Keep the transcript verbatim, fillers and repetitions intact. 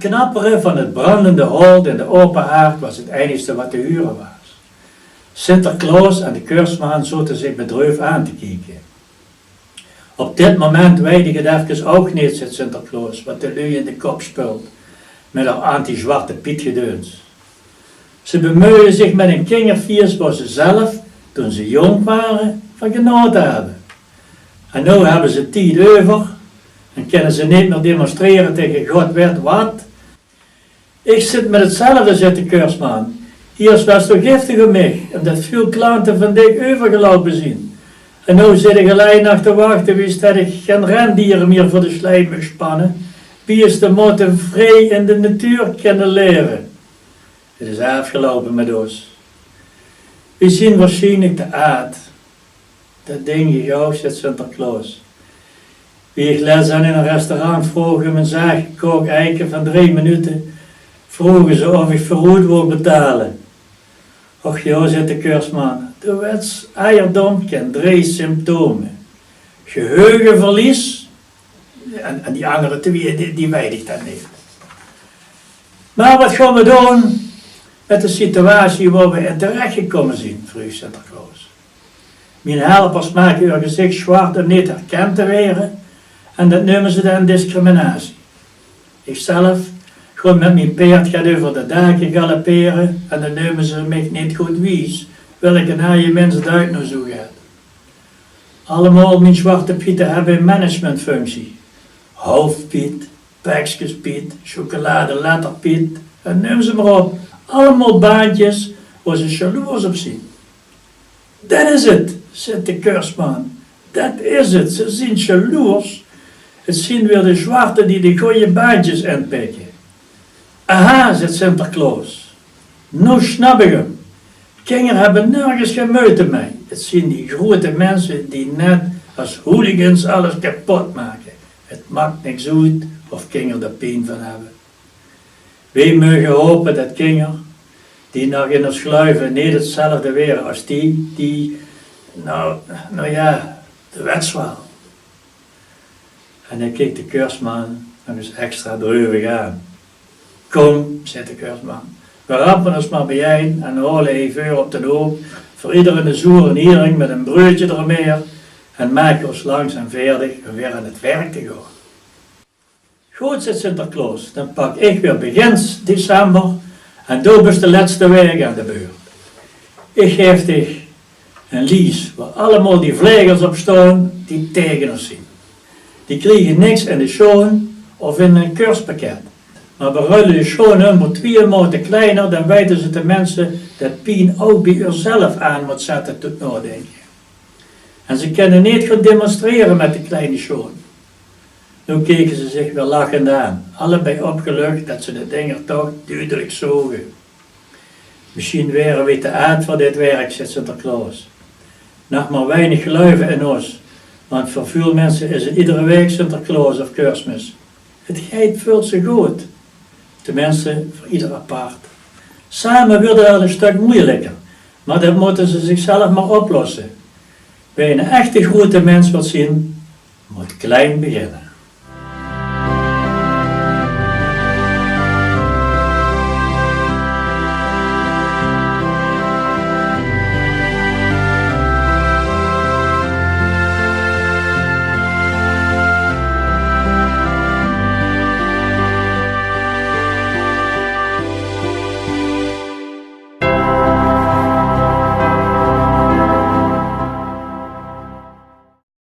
Knappere van het brandende holt in de open haard was het enigste wat te hure was. Sinterklaos en de Kersman zote zich bedreuf aan te kieke. Op dit moment weit ik het efkes ouch neet, zet Sinterklaos, wat de lui in de kop speult met häör anti-Zwarte Piet gedeuns. Ze bemeuje zich met een kingerfieës wo ze zelf, toen ze jóng ware, van genaote hebbe. En now hebbe ze tied euver en kinne ze neet mier demonstrere tege god wet wat. Ik zit met hetzelfde, zet de Kersman. Iers was doe giftig op mich, omdat veul klante van dich euvergeloupe zien. En now zit ik allein nog te wachte wies det ik gen rendiere mier veur de slei mug spanne, wies de motte vrij in de natuur kinne leve. Het is aafgeloupe met os. Wie zien waarschienlik te aad. Det dink ik ouch, zet Sinterklaos. Wie ik lets aan in een restaurant vroog um een zaag gekookt eike van drei minute, vroge ze of ik veuroet wou betale. Och jao, zet de Kersman, doe wets, eierdom kent drei symptome. Geheugeverlies, en, en die angere twee, die, die weit ik dan neet. Maar wat gaon we doon met de situatie wo we in terecht gekomme zien, vreug Sinterklaos. Mien helpers make häör gezicht zwart um neet herkend te were en det neume ze dan discriminatie. Ik zelf gaon met mien peerd get euver de dake galoppere en dan neume ze mich neet good wies, welke naaie mins duit now zoe get. Allemaol mien Zwarte Piete hebbe een managementfunctie. Hoofdpiet, Pekskes Piet, Chocoladeletterpiet en neum ze maar op. Allemaol baantjes wo ze sjaloers op zien. Det is het, zet de Kersman. Det is het, ze zien sjaloers. Het zien weer de zwarte die de goeie baantjes inpikke. Aha, zet Sinterklaos. Now snap ik 'm. Kinger hebbe nörges gen meute mei. Het zien die groete minse die net as hooligans alles kepot make. Het maak niks oet of kinger d'r pien van hebbe. Weej meuge hope det kinger die nog in os geluive neet hetzelfde were as die, die, now, now jao, de wet zwaal. En hae keek de Kersman nog ens extra dreuvig aan. Kom, zet de Kersman, we rappe os maar bejein en hole eve veur op den hoop veur iederen de zoere hiering met een breudje d'r mei en make os langzaam veerdig um weer aan het werk te gaon. Good, zet Sinterklaos, dan pak ich weer begins december en doe bös de lètste waek aan de beurt. Ich gaef dich ein lies wo allemaol die vlegels op staon die taege os zeen. Die kriege niks in de sjoon of in ein kerspakket, mer beruile de sjoon um veur twieë maote kleiner, dan weite ze tenminste det pien ouch bie häörzelf aan mót zètte tot naodinke. En ze kinne neet gaon demonstrere mit de kleine sjoon. Noe keke ze zich weer lachend aan, allebei opgeluch det ze de dinger toch dudelik zoge. Mesjien were weej te aad veur dit werk, zet Sinterklaos. Nog mer weinig geluive in os, want veur väöl minse is het iedere waek Sinterklaos of Kersmis. Het geit väöl te good. Tenminste, veur ieder apart. Same weurt het al ein stök meujelieker, mer det mótte ze zichzelf mer oplosse. Wae ein echte groete mins wilt zeen, mót klein beginne.